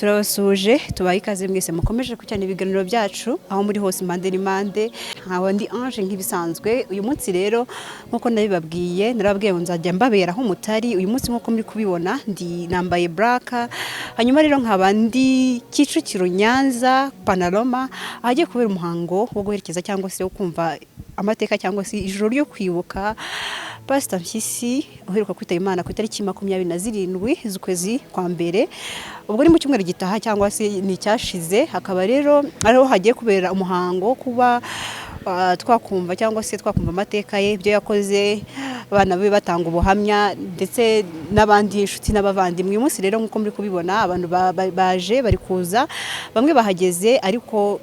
Turabasuhuje, tubaye ikaze mwese mukomeje gukurikirana ibiganiro byacu aho muri hose, impande n'impande. Nkaba ndi Ange nk'ibisanzwe. Uyu munsi rero, nk'uko nabibabwiye, narababwiye ngo nzajya mbabera aho mutari. Uyu munsi, nk'uko muri kubibona, ndi nambaye black. Hanyuma rero nkaba ndi Kicukiro, Nyanza, Panorama, ahagiye kubera umuhango wo guherekeza cyangwa se wo kumva amateka cyangwa se ijoro ryo kwibuka Pasita Mpyisi uheruka kwitaba Imana ku itariki 27 z'ukwezi kwa mbere, ubwo ni mu cyumweru gitaha cyangwa se ni icyashize. Hakaba rero ariho hagiye kubera umuhango wo kuba twakumva cyangwa se twakumva amateka ye, ibyo yakoze, abana be batanga ubuhamya ndetse n'abandi inshuti n'abavandimwe. Uyu munsi rero, nk'uko muri kubibona, abantu baje, bari kuza, bamwe bahageze, ariko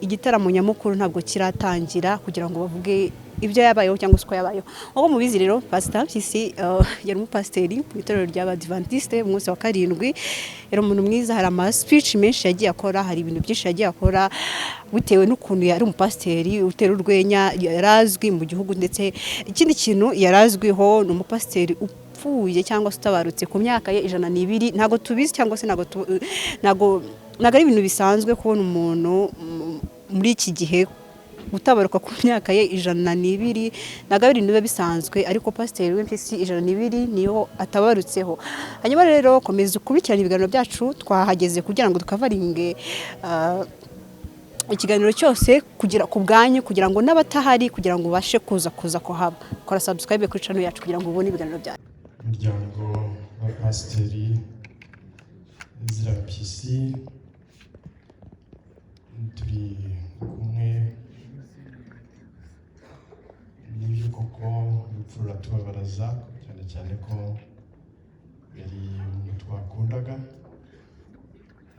igitaramo nyamukuru ntabwo kiratangira kugira ngo bavuge ibyo yabayeho cyangwa se uko yabayeho. Nk'uko mubizi rero, Pasita Mpyisi yari umupasiteri mu itorero ry'Abadivantisite umunsi wa karindwi. Yari umuntu mwiza. Hari ama speech menshi yagiye akora, hari ibintu byinshi yagiye akora bitewe n'ukuntu yari umupasiteri utera urwenya, yari azwi mu gihugu. Ndetse ikindi kintu yari azwiho, ni umupasiteri upfuye cyangwa se utabarutse ku myaka ye 102. Ntabwo tubizi cyangwa se ntabwo ari ibintu bisanzwe kubona umuntu muri iki gihe gutabaruka ku myaka ye 102. Ntabwo ari ibintu biba bisanzwe, ariko Pasiteri w'impyisi 102 niyo atabarutseho. Hanyuma rero komeza ukurikirana ibiganiro byacu. Twahageze kugira ngo tukavaringe ikiganiro cyose kugira ku bwanyu, kugira ngo n'abatahari kugira ngo ubashe kuza kuhaba. Kora subscribe kuri channel yacu kugira ngo ubone ibiganiro byacu. Umuryango wa Pasiteri Ezra Mpyisi turi kumwe. Nibyo koko, urupfu ruratubabaraza, cyane cyane ko yari umuntu twakundaga,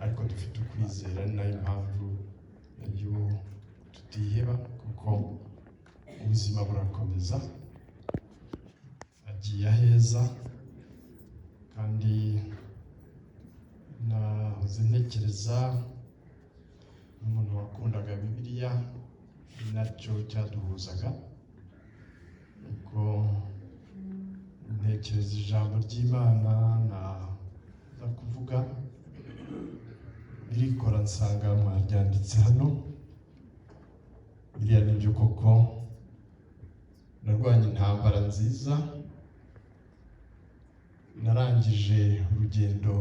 ariko dufite ukwizera. Ni nayo mpamvu yo tutiheba, kuko ubuzima burakomeza. Agiye aheza, kandi nahoze ntekereza n'umuntu wakundaga Bibiliya, ni nacyo cyaduhuzaga, ubwo ntekereza ijambo ry'Imana naza kuvuga birikora, nsanga mwaryanditse hano. Biriya ni byo koko: narwanye intambara nziza, narangije urugendo,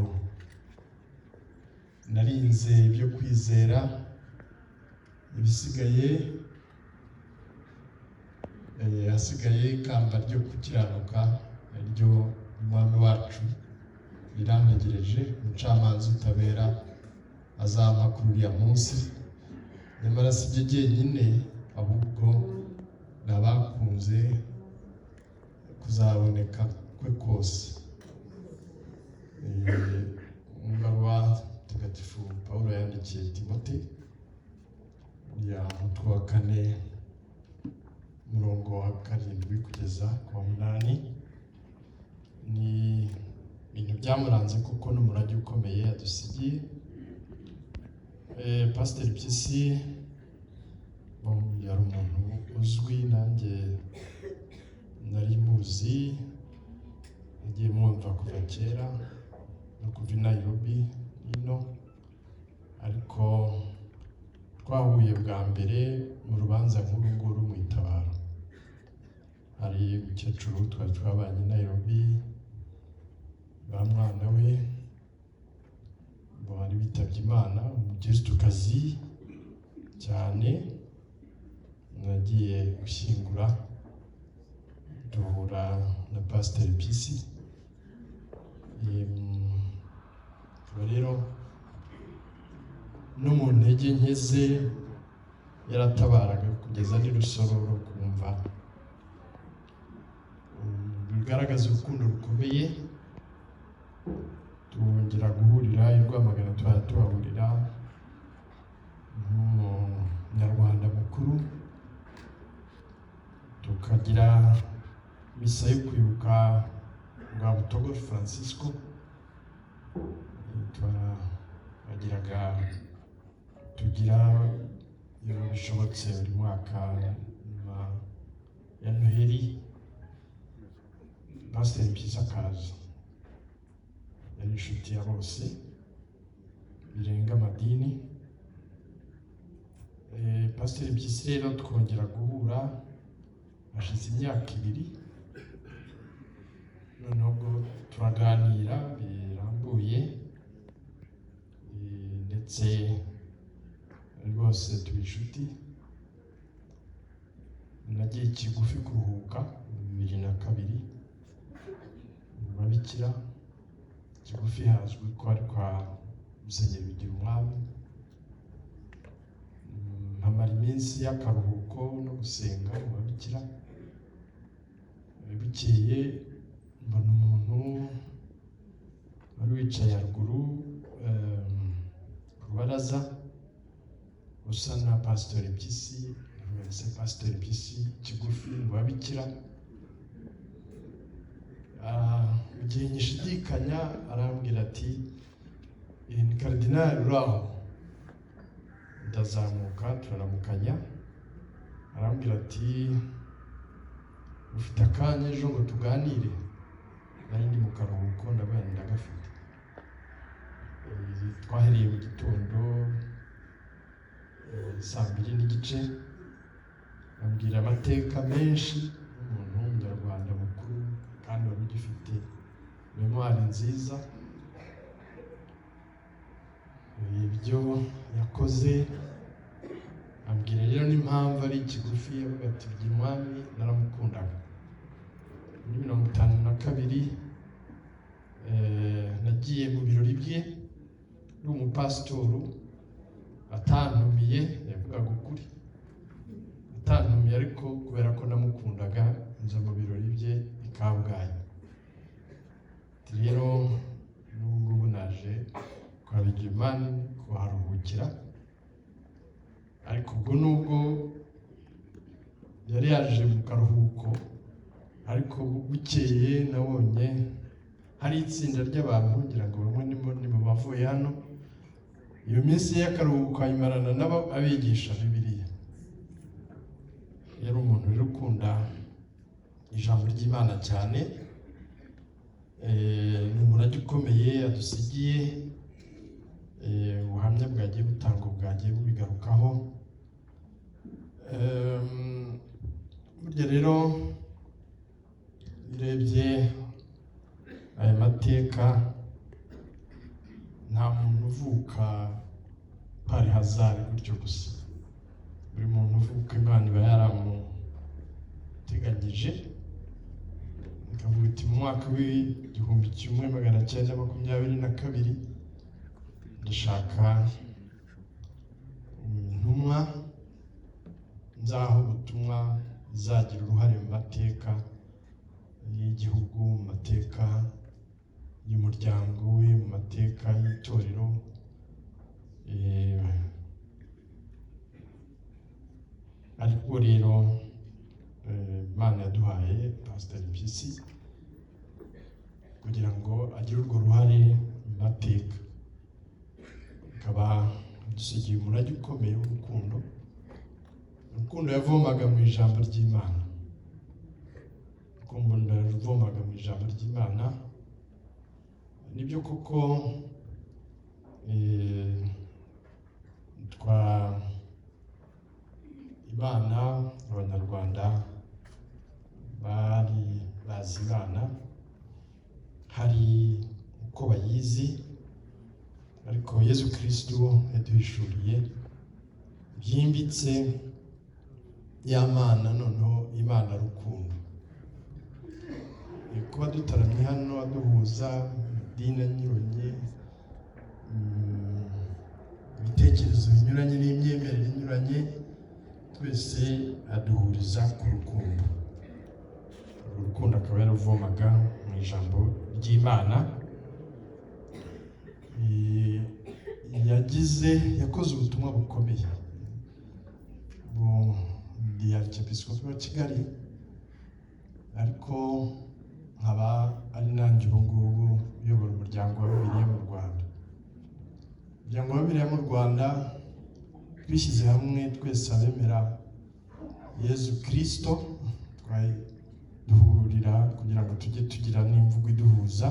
narinze ibyo kwizera, ibisigaye hasigaye ikamba ryo gukiranuka ryo Umwami wacu rirantegereje, umucamanza utabera azampa kuri uriya munsi. Nyamara si jye jyenyine, ahubwo n'abakunze kuzaboneka kwe kose. Mu ibaruwa Mutagatifu Pawulo yandikiye Timote ya mutwe wa kane, umurongo wa 7 kugeza ku wa 8, ni ibintu byamuranze kuko n'umurage ukomeye yadusigiye. Pasiteri Mpyisi yari umuntu uzwi, nanjye nari muzi, nagiye mwumva kuva kera no kuva i Nairobi ino, ariko twahuye bwa mbere mu rubanza nk'uru nguru mu itabaro. Hari umukecuru twari twabanye i Nairobi, ba mwana we bari bitabye Imana, umukirisitu cyane. Nagiye gushyingura, duhura na Pasiteri Mpyisi. Akaba rero no mu ntege nke ze yaratabaraga kugeza n'i Rusororo, kumva bigaragaza urukundo rukomeye. Twongera guhurira i Rwamagana, tuhora tuhahurira nk'umunyarwanda mukuru, tukagira misa yo kwibuka Rwabutogo Francisco. Twagiraga, tugira iyo bishobotse buri mwaka nyuma ya Noheli, Pasiteri Mpyisi akaza. Yari inshuti ya bose. y'amadini. Pasiteri Mpyisi rero twongera guhura hashize imyaka 2, noneho ubwo turaganira birambuye, ndetse rwose tuba inshuti. Nagiye Kigufi kuruhuka mu 2002 mu babikira. Kigufi hazwi ko ari kwa Musenyeri Bigirumwami. Mpamara iminsi y'akaruhuko no gusenga mu babikira. Bukeye mbona umuntu wari wicaye haruguru ku rubaraza usa na Pasitori Mpyisi. Ndavuga: "Se Pasitori Mpyisi Kigufi mu babikira?" Mu gihe nyishidikanya arambwira ati: "Ni Karidinali uri aho." Ndazamuka, turaramukanya. Arambwira ati: "Ufite akanya ejo ngo tuganire?" Nari ndi mu karuhuko. Ndavuga nti: "Ndagafite." Twahereye mu gitondo saa 2:30, ambwira amateka menshi y'umuntu w'umunyarwanda mukuru kandi wari ugifite mémoire nziza, ibyo yakoze. Ambwira rero n'impamvu ari Kigufi. Avuga ati: "Umwami naramukundaga. Muri 52 nagiye mu birori bye ndi umupasitoru atantumiye." Yavugaga ukuri, atantumiye, ariko kubera ko namukundaga nza mu birori bye i Kabgayi. Ati: "Rero n'ubu ngubu naje kwa Bigimani kuharuhukira." Ariko ubwo nubwo yari yaje mu karuhuko, ariko bukeye nabonye hari itsinda ry'abantu, ngira ngo bamwe ni mu bavuye hano. Iyo minsi y'akaruhuko ayimarana nabo abigisha Bibiliya. Yari umuntu rero ukunda ijambo ry'Imana cyane. Ni umurage ukomeye adusigiye. Ubuhamya bwagiye butangwa bwagiye bubigarukaho. Burya rero urebye aya mateka, nta muntu uvuka par hasard gutyo gusa. Buri muntu uvuka Imana iba yaramuteganyije, ikavuga iti: "Mu mwaka w'1922 ndashaka intumwa nzaha ubutumwa izagira uruhare mu mateka y'igihugu, mu mateka y'umuryango we, mu mateka y'itorero." Ariko rero Imana yaduhaye Pasiteri Mpyisi kugira ngo agire urwo ruhare mu mateka, ikaba dusigiye umurage ukomeye w'urukundo, urukundo yavomaga mu ijambo ry'Imana, urukundo yavomaga mu ijambo ry'Imana. Nibyo koko, twa Imana, Abanyarwanda bari bazi Imana, hari uko bayizi, ariko Yezu Kirisitu yaduhishuriye byimbitse ya Mana, noneho Imana rukundo. Kuba dutaramye hano duhuza amadini anyuranye, ibitekerezo binyuranye n'imyemerere inyuranye, twese aduhuriza ku rukundo. Urwo rukundo akaba yaravomaga mu ijambo ry'Imana. Yakoze ubutumwa bukomeye. Ubu ndi Arkiyepiskopi wa Kigali, ariko nkaba ari nanjye ubu ngubu uyobora Umuryango wa Bibiliya mu Rwanda. Umuryango wa Bibiliya mu Rwanda, twishyize hamwe twese abemera Yezu Kirisito, duhurira kugira ngo tujye tugira n'imvugo iduhuza.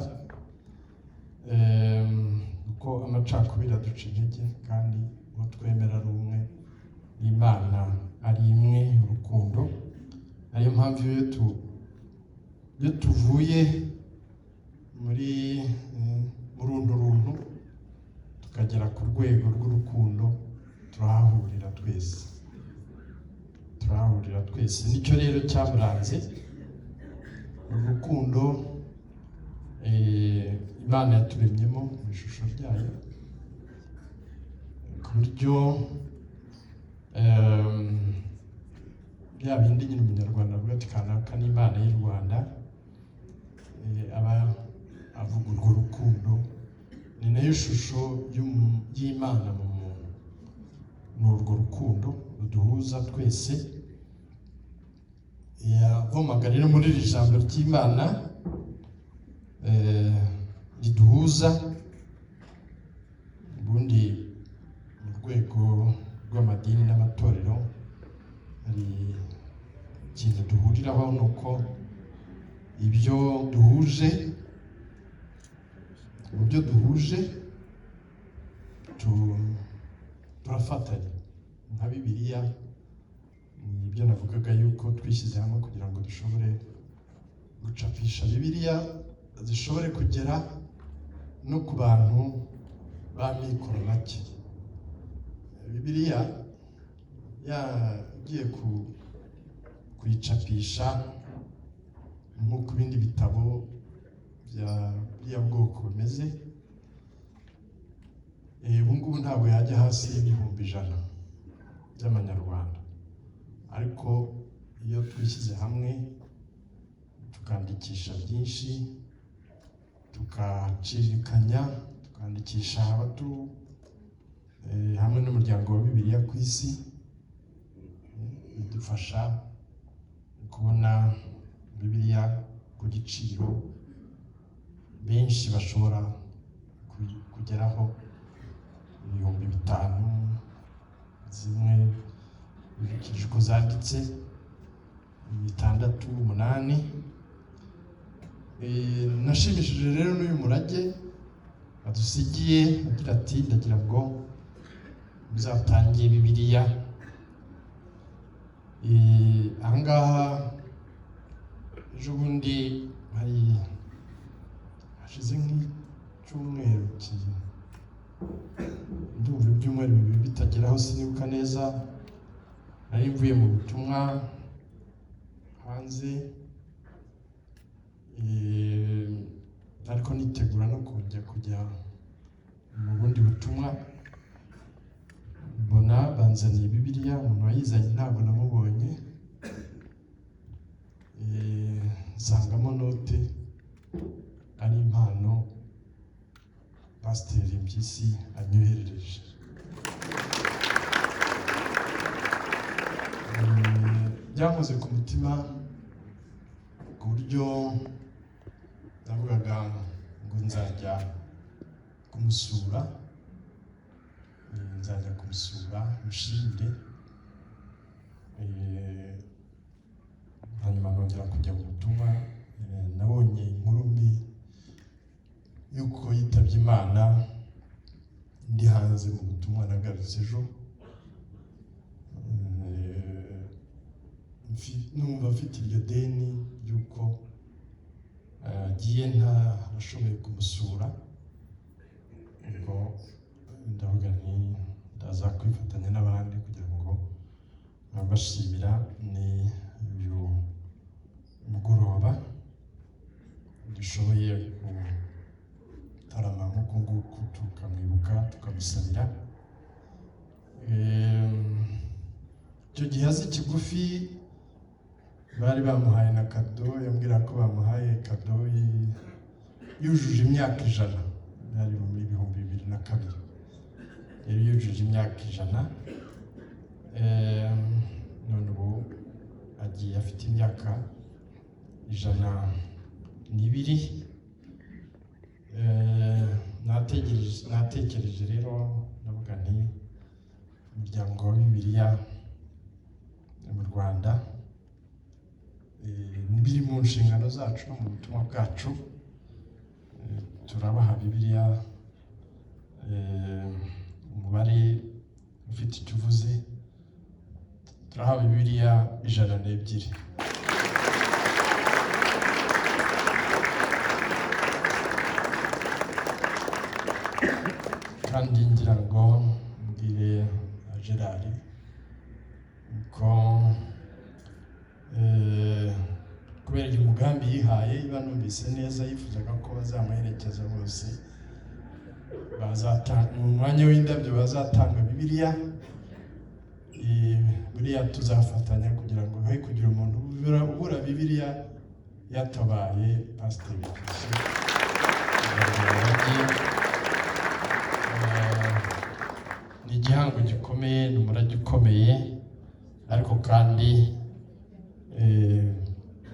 Kuko amacakubiri aduca intege, kandi uwo twemera ari umwe, Imana ari imwe, urukundo. Ariyo mpamvu iyo tuvuye muri murundi runtu tukagera ku rwego rw'urukundo, turahahurira twese, turahahurira twese. Nicyo rero cyamuranze, urukundo. Imana yaturemyemo mu ishusho ryayo, ku buryo bya bindi nyine Umunyarwanda avuga ati "Kanaka ni Imana y'u Rwanda", aba avuga urwo rukundo. Ni nayo shusho y'Imana mu muntu, ni urwo rukundo ruduhuza twese. Yavomaga rero muri iri jambo ry'Imana riduhuza. Ubundi mu rwego rw'amadini n'amatorero hari ikintu duhuriraho, ni uko ibyo duhuje, mu byo duhuje turafatanya. Nka Bibiliya, ni ibyo navugaga yuko twishyize hamwe kugira ngo dushobore gucapisha Bibiliya, zishobore kugera no ku bantu b'amikoro make. Bibiliya yagiye kuyicapisha nk'uko ibindi bitabo bya buriya bwoko bimeze, ubu ngubu ntabwo yajya hasi y'100,000 by'amanyarwanda. Ariko iyo twishyize hamwe tukandikisha byinshi, tukacirikanya, tukandikisha abatu hamwe n'Umuryango wa Bibiliya ku Isi, bidufasha kubona Bibiliya ku giciro benshi bashobora kugeraho, 5000 zimwe ukurikije uko zanditse, 6, 8. Nashimishije rero n'uyu murage adusigiye agira ati: "Ndagira ngo muzatange Bibiliya." Ahangaha ejo bundi hari hashize nk'icyumweru, ndumva ibyumweru 2 bitageraho, sinibuka neza, nari mvuye mu butumwa hanze, ariko nitegura no kujya mu bundi butumwa, mbona banzaniye Bibiliya. Umuntu wayizanye ntabwo namubonye. Nsangamo note ari impano Pasiteri Mpyisi anyoherereje. Byankoze ku mutima ku buryo navugaga ngo nzajya kumusura, nzajya kumusura mushimire. Hanyuma nongera kujya mu butumwa. Nabonye inkuru mbi y'uko yitabye Imana ndi hanze mu butumwa, nagarutse ejo. Numva mfite iryo deni ry'uko agiye ntarashoboye kumusura, ubwo ndavuga nti ndaza kwifatanya n'abandi kugira ngo mbashimira. Ni uyu mugoroba dushoboye gutarama nk'uku nguku, tukamwibuka, tukamusabira. Icyo gihe azi kigufi bari bamuhaye na kado, yambwira ko bamuhaye kado yujuje imyaka 100, yari muri 2002, yari yujuje imyaka 100. None ubu agiye afite imyaka 102. Natekereje rero, ndavuga nti Umuryango wa Bibiliya mu Rwanda, biri mu nshingano zacu no mu butumwa bwacu, turabaha Bibiliya. Umubare ufite icyo uvuze. Turahawe Bibiliya 102. Kandi ngira ngo mbwire Gerard ko kubera uyu mugambi yihaye, iba numvise neza, yifuzaga ko bazamuherekeza bose, bazatanga mu mwanya w'indabyo, bazatanga Bibiliya. Buriya tuzafatanya kugira ngo he kugira umuntu ubura Bibiliya yatabaye Pasiteri Bikizi. Ni igihango gikomeye, ni umurage ukomeye, ariko kandi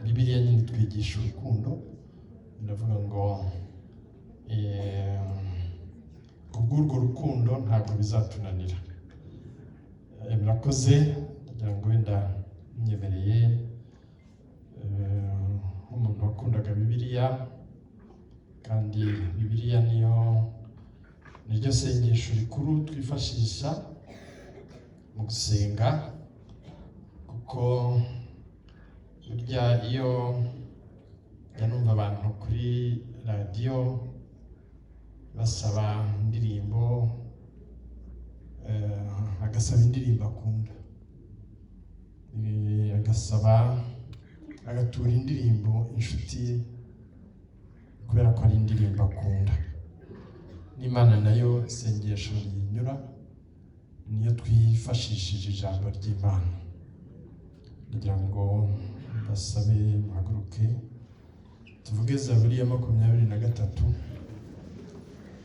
Bibiliya nyine twigisha urukundo. Ndavuga ngo kubw'urwo rukundo ntabwo bizatunanira. Murakoze. Ndagira ngo wenda munyemereye, nk'umuntu wakundaga Bibiliya, kandi Bibiliya niryo sengesho rikuru twifashisha mu gusenga, kuko burya iyo numva abantu kuri radiyo basaba indirimbo, agasaba indirimbo akunda, agasaba agatura indirimbo inshuti ye kubera ko ari indirimbo akunda. N'Imana nayo isengesho riyinyura niyo twifashishije ijambo ry'Imana. Kugira ngo basabe muhaguruke tuvuge Zaburi ya 23.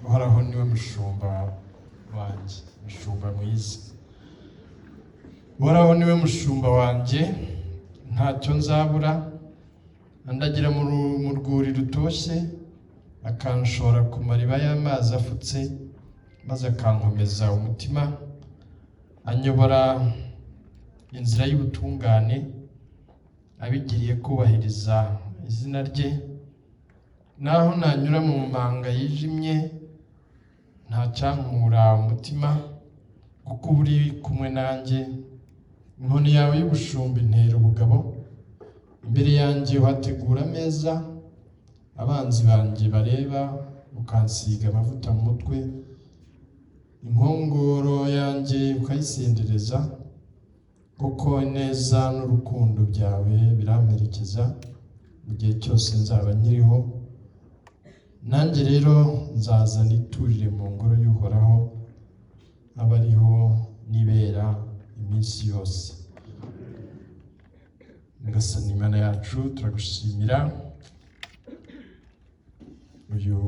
Uhoraho niwe mushumba wanjye, mushumba mwiza. Uhoraho niwe mushumba wanjye, ntacyo nzabura. Andagira mu rwuri rutoshye, akanshora ku mariba y'amazi afutse, maze akankomeza umutima. Anyobora inzira y'ubutungane, abigiriye kubahiriza izina rye. Naho nanyura mu manga yijimye, ntacyankura umutima, kuko uba uri kumwe nanjye. Inkoni yawe y'ubushumba intera ubugabo. Imbere yanjye uhategura ameza, abanzi banjye bareba, ukansiga amavuta mu mutwe. Inkongoro yanjye ukayisendereza, kuko ineza n'urukundo byawe biramperekeza mu gihe cyose nzaba nkiriho. Nanjye rero nzaza niturire mu ngoro y'Uhoraho, abe ariho nibera iminsi yose. Nyagasani Imana yacu, turagushimira uyu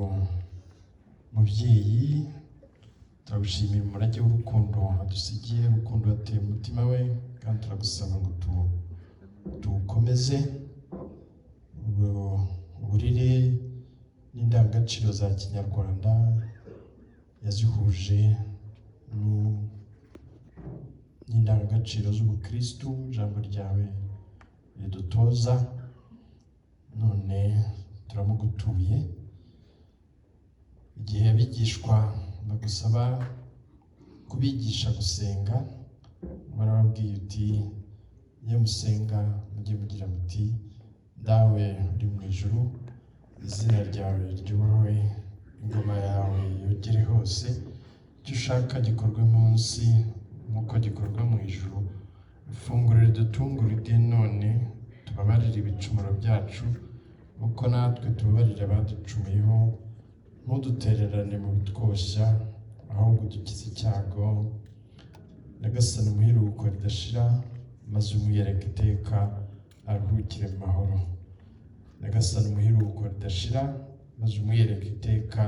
mubyeyi, turagushimira umurage w'urukundo adusigiye, urukundo wateye umutima we, kandi turagusaba ngo tuwukomeze. Uburere n'indangagaciro za kinyarwanda yazihuje n'indangagaciro z'ubukristu, ijambo ryawe ridutoza, none turamugutuye. Igihe abigishwa bagusaba kubigisha gusenga, barababwiye uti: iyo musenga mujye mugira muti: Dawe uri mu ijuru, izina ryawe ryubahwe, ingoma yawe yogere hose, icyo ushaka gikorwe munsi nk'uko gikorwa mu ijuru. Ifunguro ridutungura uduhe none, tubabarire ibicumuro byacu nk'uko natwe tubabarira abaducumuyeho, ntudutererane mu bitwoshya, ahubwo udukize icyago. Nyagasani, umuhe iruhuko ridashira, maze umwiyereke iteka, aruhukire mu mahoro. Nyagasani, umuhe iruhuko ridashira, maze umwiyereke iteka,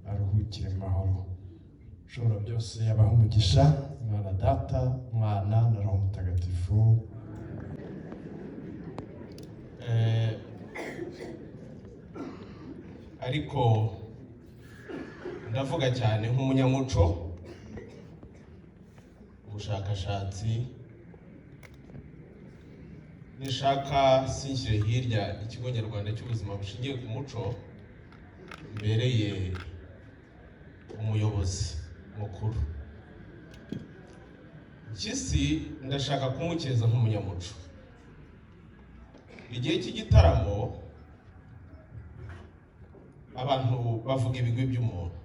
aruhukire mu mahoro. Ushobora byose abahe umugisha, Mwana Data, Mwana na Roho Mutagatifu. Ariko ndavuga cyane nk'umunyamuco, ubushakashatsi nishaka sinshyire hirya Ikigo Nyarwanda cy'Ubuzima bushingiye ku muco mbereye. Umuyobozi mukuru Mpyisi ndashaka kumukeza nk'umunyamuco. Igihe cy'igitaramo abantu bavuga ibigwi by'umuntu,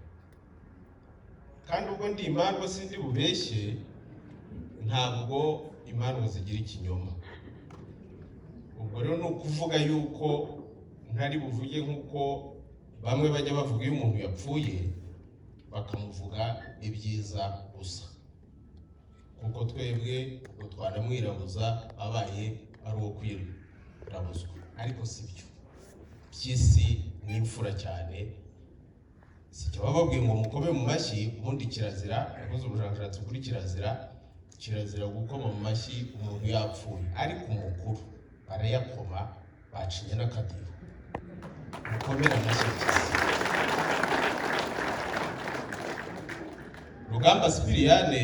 kandi ubwo ndi imandwa sindi bubeshye, ntabwo imandwa zigira ikinyoma. Ubwo rero ni ukuvuga yuko ntari buvuge nk'uko bamwe bajya bavuga iyo umuntu yapfuye bakamuvuga ibyiza gusa, kuko twebwe ngo twanamwirabuza abaye ari uwo kwirabuzwa, ariko si byo. Mpyisi ni imfura cyane, si cyo baba babwiye ngo mukome mu mashyi. Ubundi kirazira, yakoze ubushakashatsi kuri kirazira, kirazira gukoma mu mashyi umuntu yapfuye, ariko umukuru barayakoma bacinya n'akadiho. Mukomere amashyi Mpyisi. Rugamba Sipiriyane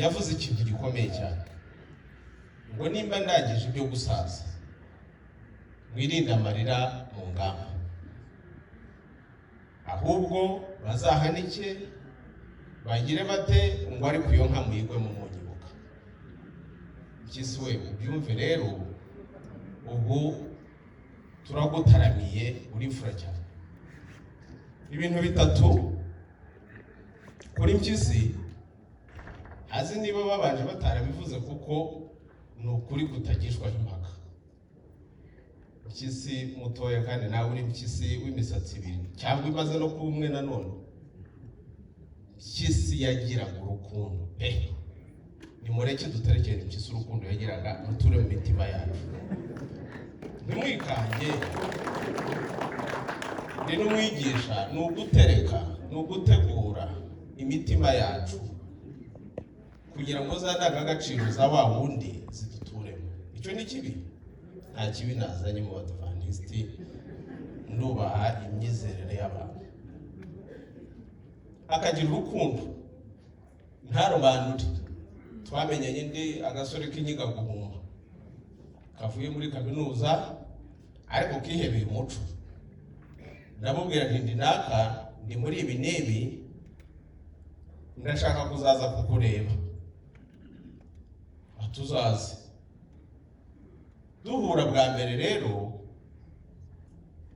yavuze ikintu gikomeye cyane, ngo nimba ndangije ibyo gusaza mwirinde amarira mu ngamba, ahubwo bazahanike bagire bate ngo ariko iyo nka muyigwe mu munyibuka. Mpyisi we ubyumve rero, ubu turagutaramiye uri imfura cyane. Ibintu bitatu kuri Mpyisi, azi niba babanje batarabivuze kuko ni ukuri kutagishwaho impaka. Mpyisi mutoya kandi nawe uri Mpyisi w'imisatsi ibiri cyangwa imaze no kuba umwe nanone, Mpyisi yagiraga urukundo pe. Nimureke duterekere Mpyisi urukundo yagiraga ruture mu mitima yacu, ntimwikange. Ndi n'umwigisha, ni ugutereka, ni ugutegura imitima yacu kugira ngo za ndangagaciro za wa wundi ziduturemo. Icyo ni kibi? Nta kibi nazanye mu Badiventisti, ndubaha imyizerere y'abantu. Akagira urukundo ntarobanure. Twamenyanye ndi agasore k'inyiga guhuma kavuye muri kaminuza ariko kihebeye umuco. Ndamubwira nti ndi naka, ndi muri ibi n'ibi, ndashaka kuzaza kukureba. Atuzaze. Duhura bwa mbere rero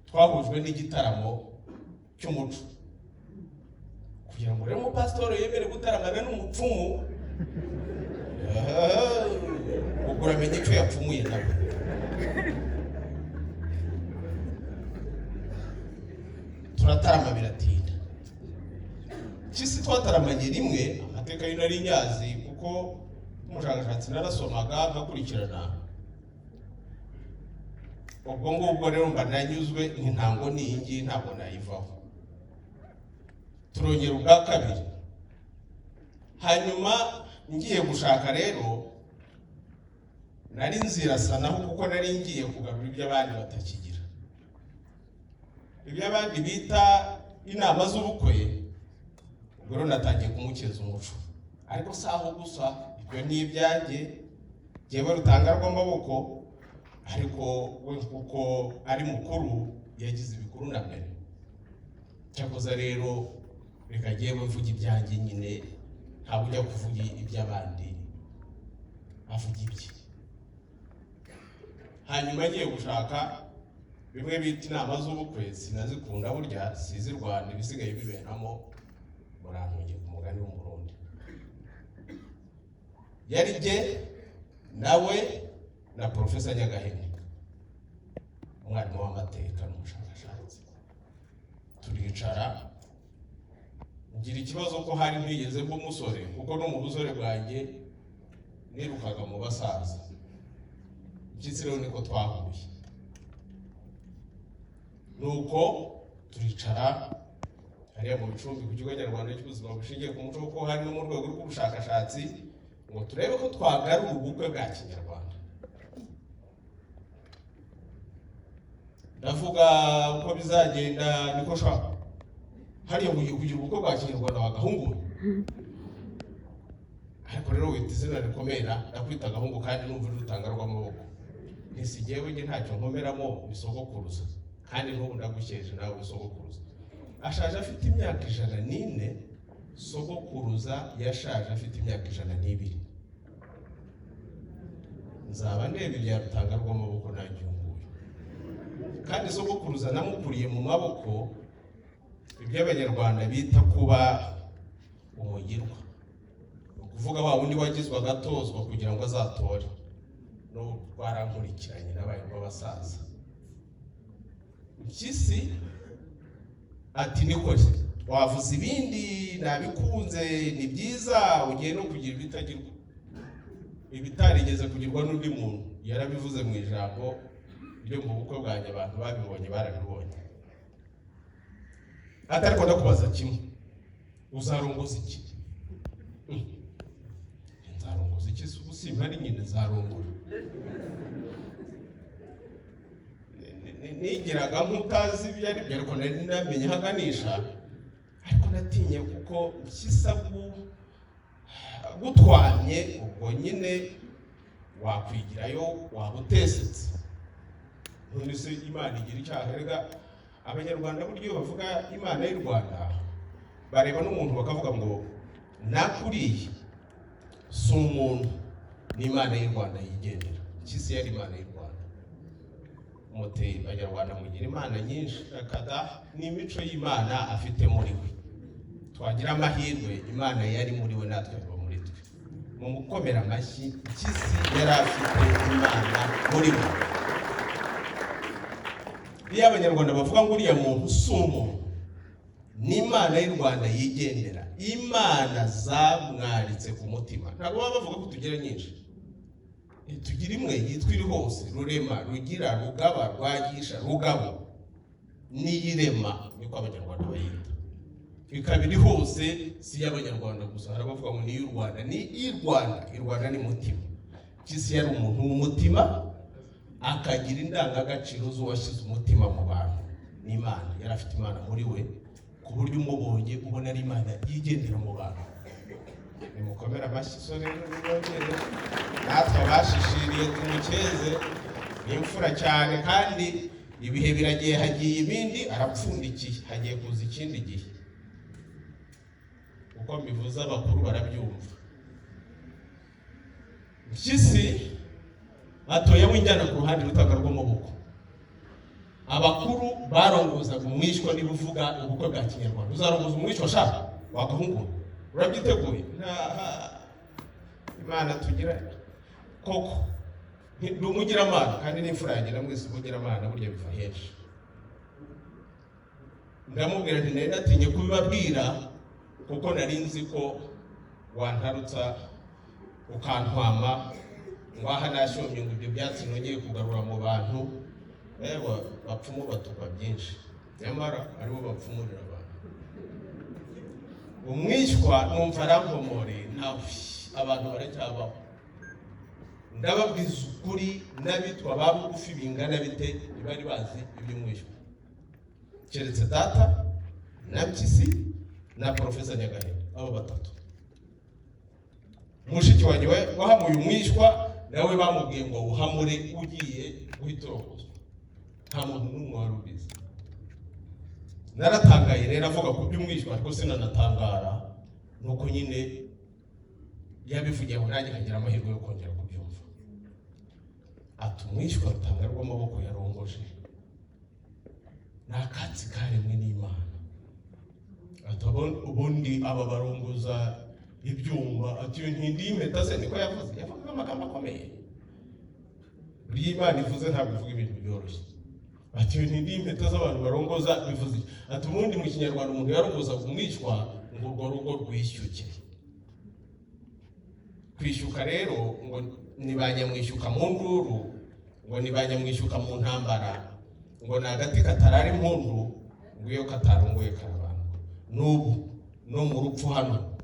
twahujwe n'igitaramo cy'umuco, kugira ngo rero umupasitori yemere gutaramana n'umupfumu, ubwo uramenya icyo yapfumuye nawe. Turatarama biratinda. Mpyisi twataramanye rimwe, amateka yo nari nyazi kuko umushakashatsi narasomaga nkakurikirana. Ubwo ngubwo rero mba nanyuzwe, intango ni iyi ngiyi ntabwo nayivaho. Turongera ubwa kabiri. Hanyuma ngiye gushaka rero nari nzirasanaho kuko nari ngiye kugarura ibyo abandi batakigira, ibyo abandi bita inama z'ubukwe. Ubwo rero natangiye kumukeza umuco, ariko si aho gusa, ibyo ni ibyanjye jyewe rutanga rw'amaboko, ariko we kuko ari mukuru yagize ibikuru na mbere. Cyakoze rero reka jyewe mvuge ibyanjye nyine, ntabwo ujya kuvuga iby'abandi, avuga ibye. Hanyuma agiye gushaka bimwe bita inama z'ubukwe, sinazikunda burya, sizi Rwanda ibisigaye biberamo, murantunge ku mugani w'Umurundi. Yari jye nawe na Profesa Nyagahene, umwarimu w'amateka n'umushakashatsi. Turicara, ngira ikibazo ko hari ntigeze mba umusore, kuko no mu busore bwanjye nirukaga mu basaza. Mpyisi rero niko twahuye, nuko turicara hariya mu bicumbi ku Kigo Nyarwanda cy'Ubuzima bushingiye ku muco, kuko hari no mu rwego rw'ubushakashatsi, ngo turebe ko twagarura ubukwe bwa kinyarwanda. Ndavuga uko bizagenda niko shaka hariya ngo ugiye kugira ubukwe bwa kinyarwanda wagahungu, ariko rero wita izina rikomera, ndakwita agahungu kandi numva uri rutanga rw'amaboko. Ntisigewe njye ntacyo nkomeramo bisogokuruza, kandi n'ubu ndagushyeje nawe bisogokuruza. Ashaje afite imyaka 104. Sogokuruza yashaje afite imyaka 102. Nzaba ndeba ibya Rutanga rw'amaboko nanjye uyu nguyu. Kandi sogokuruza namukuriye mu maboko, ibyo Abanyarwanda bita kuba umugirwa, ni ukuvuga wa wundi wagizwe agatozwa kugira ngo azatore. N'ubu rwarankurikiranye, nabaye rw'abasaza. Mpyisi ati: "Nikore wavuze ibindi nabikunze, ni byiza, ugiye no kugira ibitagirwa, ibitarigeze kugirwa n'undi muntu." Yarabivuze mu ijambo ryo mu bukwe bwanjye, abantu babibonye barabibonye. Ati: "Ariko ndakubaza kimwe, uzarongoza iki?" "Nzarongoza iki se? Ubu simpari nyine, nzarongora." Nigiraga nk'utazi ibyo ari byo, ariko nari namenye aho aganisha, ariko natinye kuko mpyisa gutwanye, ubwo nyine wakwigirayo waba utesetse. None se Imana igira icyaha? Erega Abanyarwanda buryo bavuga Imana y'u Rwanda, bareba n'umuntu bakavuga ngo nakuriye si umuntu, ni Imana y'u Rwanda yigendera. Mpyisi yari Imana y'u Rwanda. Muti Abanyarwanda mugira imana nyinshi kada, ni imico y'Imana afite muri we. Twagira amahirwe Imana yari muri we, natwe iba muri twe. Mu mukomera amashyi, Mpyisi yari afite Imana muri we. Iyo Abanyarwanda bavuga ngo uriya muntu si umuntu, ni Imana y'u Rwanda yigendera, imana zamwaritse ku mutima. Ntabwo baba bavuga ko tugira nyinshi, tugira imwe yitwa iri hose, Rurema, Rugira, Rugaba, Rwagisha, Rugabo, n'iyirema, niko Abanyarwanda bayita, ikaba iri hose. Si iy'Abanyarwanda gusa, hari abavuga ngo ni iy'u Rwanda. Ni iy'u Rwanda, i Rwanda ni mutima. Mpyisi yari umuntu w'umutima, akagira indangagaciro z'uwashyize umutima mu bantu, ni Imana. Yari afite Imana muri we, ku buryo umubonye ubona ari Imana yigendera mu bantu. Nimukomere amashyi. So rero nimwongere natwe abashishiriye tumukeze, ni imfura cyane. Kandi ibihe biragiye, hagiye ibindi, arapfundikiye, hagiye kuza ikindi gihe. Uko mbivuze abakuru barabyumva. Mpyisi atoyemo injyana ku ruhande, Rutanga rw'amaboko. Abakuru barongozaga umwishywa. Niba uvuga ubukwe bwa kinyarwanda, uzarongoza umwishywa sha wagahungu, urabyiteguye? Nta Imana tugira koko, ndi umugiramana kandi n'imfura yanjye namwise umugiramana. Burya biva henshi. Ndamubwira nti nari natinye kubibabwira kuko nari nzi ko wantarutsa ukantwama ngo aha nashyomye, ngo ibyo byatsi nongeye kugarura mu bantu. Ewa, bapfumu batukwa byinshi, nyamara aribo bapfumurira abantu. Umwishywa numva arankomoreye nawe, abantu baracyabaho. Ndababwiza ukuri, n'abitwa ba bugufi bingana bite ntibari bazi iby'umwishywa, keretse data na Mpyisi na Porofesa Nyagahene, abo batatu. Mushiki wanjye we wahamuye umwishywa, nawe bamubwiye ngo uhamure ugiye guhita urongozwa. Nta muntu n'umwe wari ubizi. Naratangaye rero avuga ku by'umwishywa, ariko sinanatangara, nuko nyine yabivugiye aho, nanjye nkagira amahirwe yo kongera kubyumva. Ati: "Umwishywa Rutanga rw'amaboko yarongoje ni akatsi karemwe n'Imana." Ati: "Ubundi aba barongoza ibyuma." Ati: "Iyo ntindi y'impeta se?" Niko yavuze, yavugaga amagambo akomeye. Buriya Imana ivuze ntabwo ivuga ibintu byoroshye. Ati: "Iyo ntindi y'impeta z'abantu barongoza bivuze iki?" Ati: "Ubundi mu Kinyarwanda umuntu yarongozaga umwishywa ngo urwo rugo rwishyuke." Kwishyuka rero ngo ni ba nyamwishyuka mu nduru, ngo ni ba nyamwishyuka mu ntambara, ngo ni agati katarara impundu, ngo iyo katarongoye karabandwa. N'ubu no mu rupfu hano.